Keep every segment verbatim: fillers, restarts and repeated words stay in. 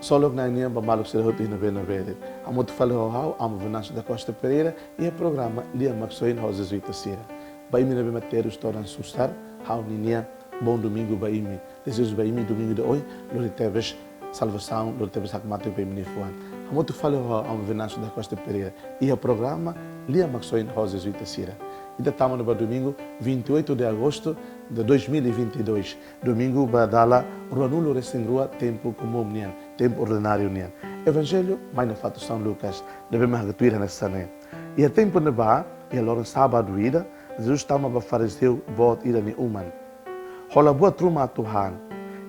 Ksolok Na'i nian ba maluk sira hotu iha ne'ebé-ne'ebé de'it. Hamutuk fali ho ha'u, Amu Venâncio da Costa Pereira, iha programa Lia Maksoin ho Jezuita sira. Ba imi ne'ebé mak terus todan susar, ha'u-nia nian bom domingo ba imi. Dezeja ba imi domingu ida ohin lori tebes salvasaun, lori tebes hakmatek ba imi-nia fuan. Hamutuk fali ho ha'u, Amu Venâncio da Costa Pereira, iha programa Lia Maksoin ho Jezuita sira. Ita tama ona ba domingu, vinte e oito de agosto de dois mil e vinte e dois. Domingu ba dala ruanulu-resin-rua tempu komún nian, tempu ordináriu nian. Evanjellu mai nafatin São Lucas, ne'ebé mak haktuir hanesan ne'e. Iha tempu ne'ebá, iha loron sábadu ida, Jesus tama ba farizeu boot ida nia uma. Hola buat ruma atu han.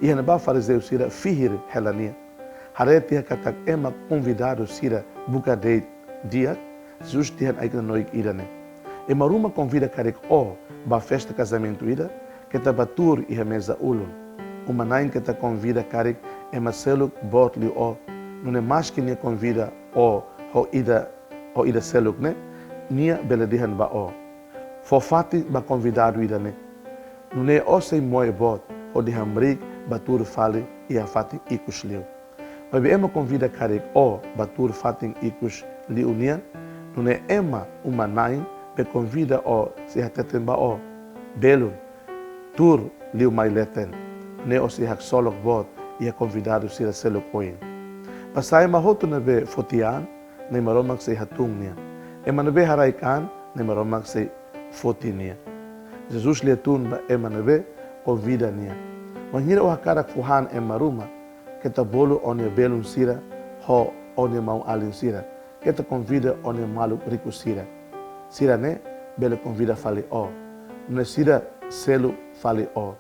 Iha ne'ebá farizeu sira fihir hela nia. Haree tiha katak ema konvidadu sira buka de'it di'ak, Jesus dehan ai-knanoik ida-ne'e: Ema ruma konvida karik ó ba festa kazamentu ida, keta bá tuur iha meza ulun. Uma-na'in keta konvida karik ema seluk boot liu ó. Nune'e maski nia konvida ó ho ida, ho ida seluk ne'e, nia bele dehan ba ó: Fó fatin ba konvidadu ida-ne'e. Nune'e ó sei moe boot hodi hamriik bá tuur fali iha fatin ikus liu. Maibé ema konvida karik ó bá tuur fatin ikus liu nian, nune'e ema uma-na'in be konvida ó sei hateten ba ó: Belun, tuur liu mai leten. Nune'e ó sei haksolok boot iha konvidadu sira seluk oin. Basá ema hotu ne'ebé foti an, Na'i Maromak sei hatún nia. Ema ne'ebé haraik an, Na'i Maromak sei foti nia. Jesus lia-tun ba ema ne'ebé konvida nia. Wainhira ó hakarak fó han ema ruma, keta bolu ó-nia belun sira ho ó-nia maun-alin sira. Keta konvida ó-nia maluk riku sira. Sira-ne'e bele konvida fali ó. Nune'e sira selu fali ó.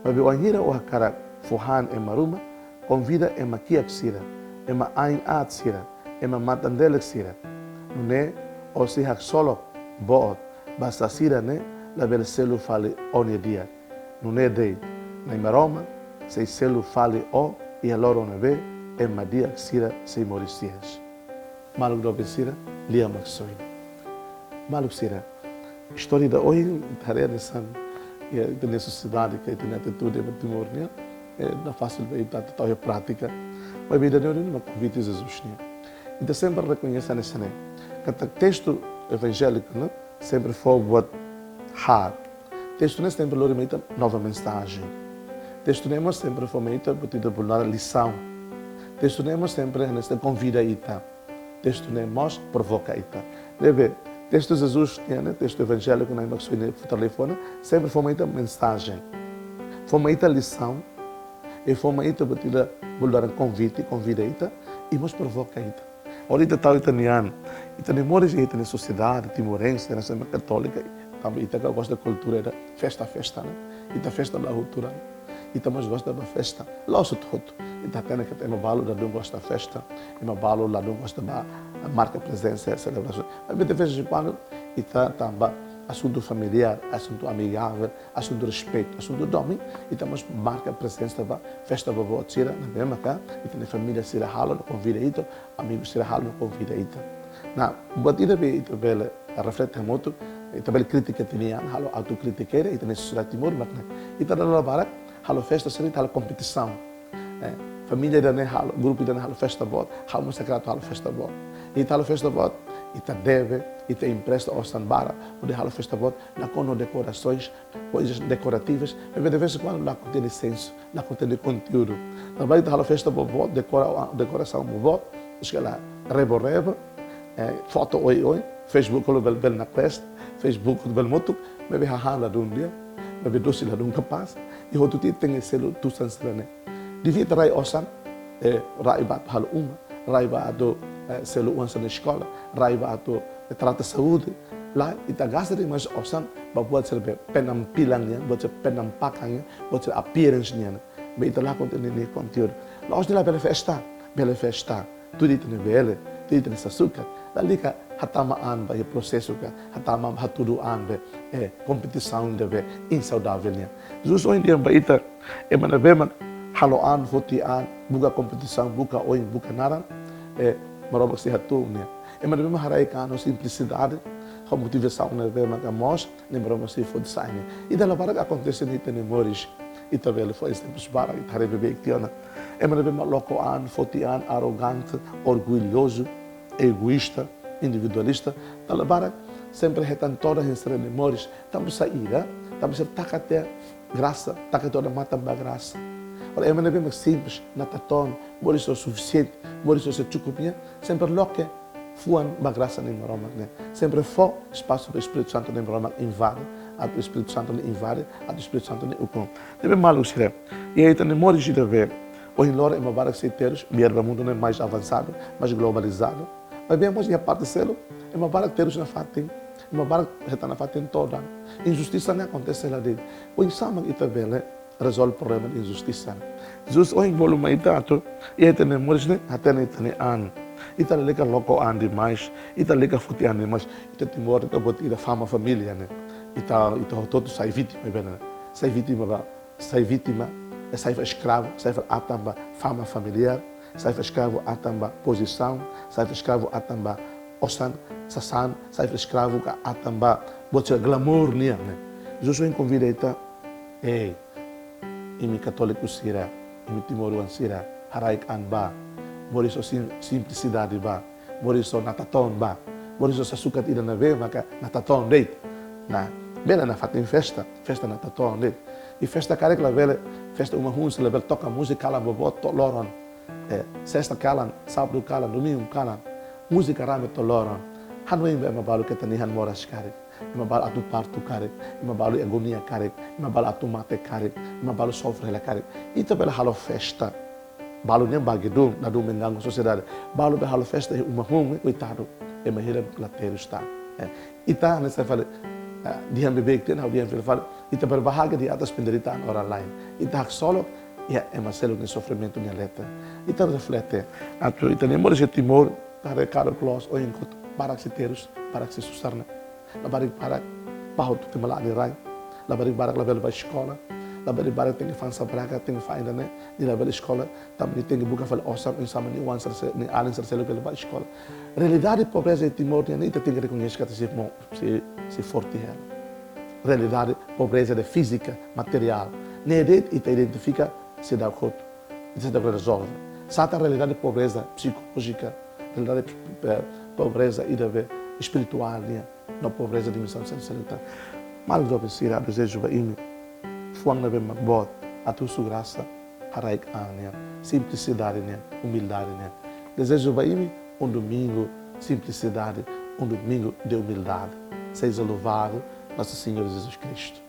Maibé wainhira ó hakarak fó han ema ruma, konvida ema kiak sira, ema ain aat sira, ema matan-delek sira. Nune'e ó sei haksolok boot, basá sira-ne'e labele selu fali ó-nia di'ak. Nune'e de'it, Na'i Maromak sei selu fali ó iha loron ne'ebé ema di'ak sira sei moris hi'as. Maluk doben sira, Lia Maksoin. Maluk sira, istória ida ohin ita haree hanesan, iha ita-nia sosiedade ka ita-nia atitude ba Timor nian, eh, la fasil ba ita atu tau iha prátika. Maibé ida-ne'e mak konvite Jesus nian. Ita sempre rekoñese hanesan ne'e, katak testu evanjéliku ne'e sempre fó buat haat. Testu ne'e sempre lori mai ita nova mensajen. Testu ne'e mós sempre fó mai ita buat ida bolu naran lisaun. Testu ne'e mós sempre hanesan konvida ita. Testu ne'e mós provoka ita. Ne'ebé, testu Jesus nian ne'e, testu evanjéliku Na'i Maksoin ne'e futar liafuan ne'e, sempre fó mai ita mensajen. Fó mai ita lisaun. I fó mai ita buat ida bolu naran konvite, konvida ita, i mós provoka ita. Hodi ita tau ita-nia an, ita-nia moris iha ita-nia sosiedade timorense, nasaun katólika, tanba ita ka gosta kultura ida festa-festa, ne'e? Ita festa la hotu-hotu. Ita mós gosta ba festa, la'ós hotu-hotu. Ita hatene katak ema balu ladún gosta festa, ema balu ladún gosta ba marka prezensa, selebrasaun. Maibé de vez em quando, ita tanba asuntu familiár, asuntu amigável, asuntu respeitu, asuntu domin, ita mós marka prezensa ba festa boboot sira, ne'ebé maka ita-nia família sira halo no konvida ita, amigu sira halo no konvida ita. Ne'e buat ida be ita bele reflete hamutuk, ita bele kritika ita-nia an, halo autokrítika, ita-nia sosiedade Timor mak ne'e. Ita dala barak halo festa sira, ita halo kompetisaun. Eh, família ida-ne'e halo, grupu ida-ne'e halo festa boot, ha'u mós hakarak atu halo festa boot. Ita halo festa boot, ita debe, ita empresta osan barak hodi halo festa boot, nakonu dekorasoens, coisas decorativas, maibé de vez em quando la kontene sensu, la kontene konteúdu. Tanba ita halo festa boot, dekora, dekorasaun boot, iskela rebo-rebo, eh, foto oioin, Facebook halo bel-bel naklees, Facebook bel-motuk, maibé hahán ladún di'ak, maibé dosi ladún kapás, i hotu tiha tenke selu tusan sira-ne'e. Devia ita rai osan, eh, rai ba atu halo uma, rai ba atu, eh, selu oan sira-nia eskola, rai ba atu, eh, trata saúde. Lae, ita gasta demais osan ba buat sira be penampilan nian, buat sira penampakan nian, buat sira appearance nian. Be ita la kontene nia konteúdu. La'ós nia labele festa, bele festa. Tuir ita-nia bele, tuir ita-nia sasukat. Lalika hatama an ba iha prosesu ka, hatama an ba hatudu an be, eh, kompetisaun ida be insaudável nian. Jesus ohin dehan ba ita, ema ne'ebé mak halo an, foti an, buka kompetisaun, buka oin, buka naran, eh, Maromak sei hatún nia. Ema ne'ebé mak haraik an ho simplisidade, ho motivasaun ne'ebé maka moos, Na'i Maromak sei foti sai nia. I dala barak akontese iha ita-nia moris. Ita bele fó ezemplus barak, ita haree beibeik tiha ona. Ema ne'ebé mak loko an, foti an, arrogante, orgulhozu, egoísta, individualista, dala barak sempre hetan todan iha sira-nia moris. Tanba saida? Tanba sira taka tiha grasa, taka tiha odamatan ba grasa. Ora, ema ne'ebé mak simples, natatoon, moris ho sufisiente, moris ho sekup nian, sempre loke fuan ba grasa Nai Maromak nian. Sempre fó espasu ba Espíritu Santu Nai Maromak invade, atu Espíritu Santu ne'e invade, atu Espíritu Santu ne'e ukun. Ne'ebé maluk sira, iha ita-nia moris ida-ne'ebé ohin loron ema barak sei terus, biar ba mundu ne'e mais avansadu, mais globalizadu. Maibé mós iha parte seluk, ema barak terus nafatin, ema barak hetan nafatin todan. Injustisa ne'e akontese hela de'it. Oinsá mak ita bele rezolve problema de injustisa? Jesus ohin bolu mai ita atu, iha ita-nia moris ne'e, hatene ita-nia an. Ita lalika loko an demais, ita lalika foti an demais, ita Timor, ita buat ida fama família ne'e. Ita, ita hotu-hotu sai vítima, bene? Sai vítima ba, sai vítima, eh, sai fali eskravu, sai fali atan ba fama familiár, sai fali eskravu atan ba pozisaun, sai fali eskravu atan ba osan, sasán, sai fali eskravu ka atan ba buat sira glamour nian, ne'e. Jesus ohin konvida ita, ei, imi katóliku sira, imi timoroan sira, haraik an ba, moris ho sim-, simplisidade ba, moris ho natatoon ba, moris ho sasukat ida ne'ebé maka natatoon de'it. Nah, bele nafatin festa, festa natatoon de'it. I festa karik labele, festa uma hun sira labele toka múzika kalan boboot to'o loron. Eh, sesta kalan, sábadu kalan, domingu kalan, múzika rame to'o loron. Hanoin ba ema balu katak nia an moras karik, ema balu atu partu karik, ema balu agonia karik, ema balu atu mate karik, ema balu sofre hela karik. Ita bele halo festa. Balu ne'e bagi dun, la dun mengganggu sosiedade. Balu bele halo festa iha uma hun, koitadu. Ema hira la terus tan. Eh, ita hanesan fali, eh, dehan beibeik tiha, ha'u dehan fila fali, ita berbahagia di atas penderitaan orang lain. Ita haksolok iha ema seluk nia sofrimentu nia leten. Ita reflete, atu ita-nia moris iha Timor, ita haree karik loos, ohin hotu barak sei terus, barak sei susar ne'e. Labarik barak bá hotu tiha ema la'en rai. Labarik barak labele bá eskola. Labarik barak tenke fa'an sabraga, tenke fa'an ida-ne'e, nia labele eskola. Tanba nia tenke buka fali osan, oinsá mak nia oan sira se-, nia alin sira seluk bele bá eskola. Realidade pobreza iha Timor nian ne'e ita tenke rekoñese katak sei mo-, sei, sei forte hela. Realidade pobreza ida fízika, materiál. Ne'e de'it ita identifika seidauk hotu. Ita seidauk rezolve. Sá tan realidade pobreza psikolójika, realidade, eh, pobreza ida be espirituál nian, no pobreza dimensaun sensorial. Maluk doben sira, dezeju ba imi fuan ne'ebé mak boot, atu husu grasa, haraik an nian, simplisidade nian, umildade nian. Dezeju ba imi um domingo simplicidade, um domingo de humildade. Seja louvado nosso Senhor Jesus Cristo.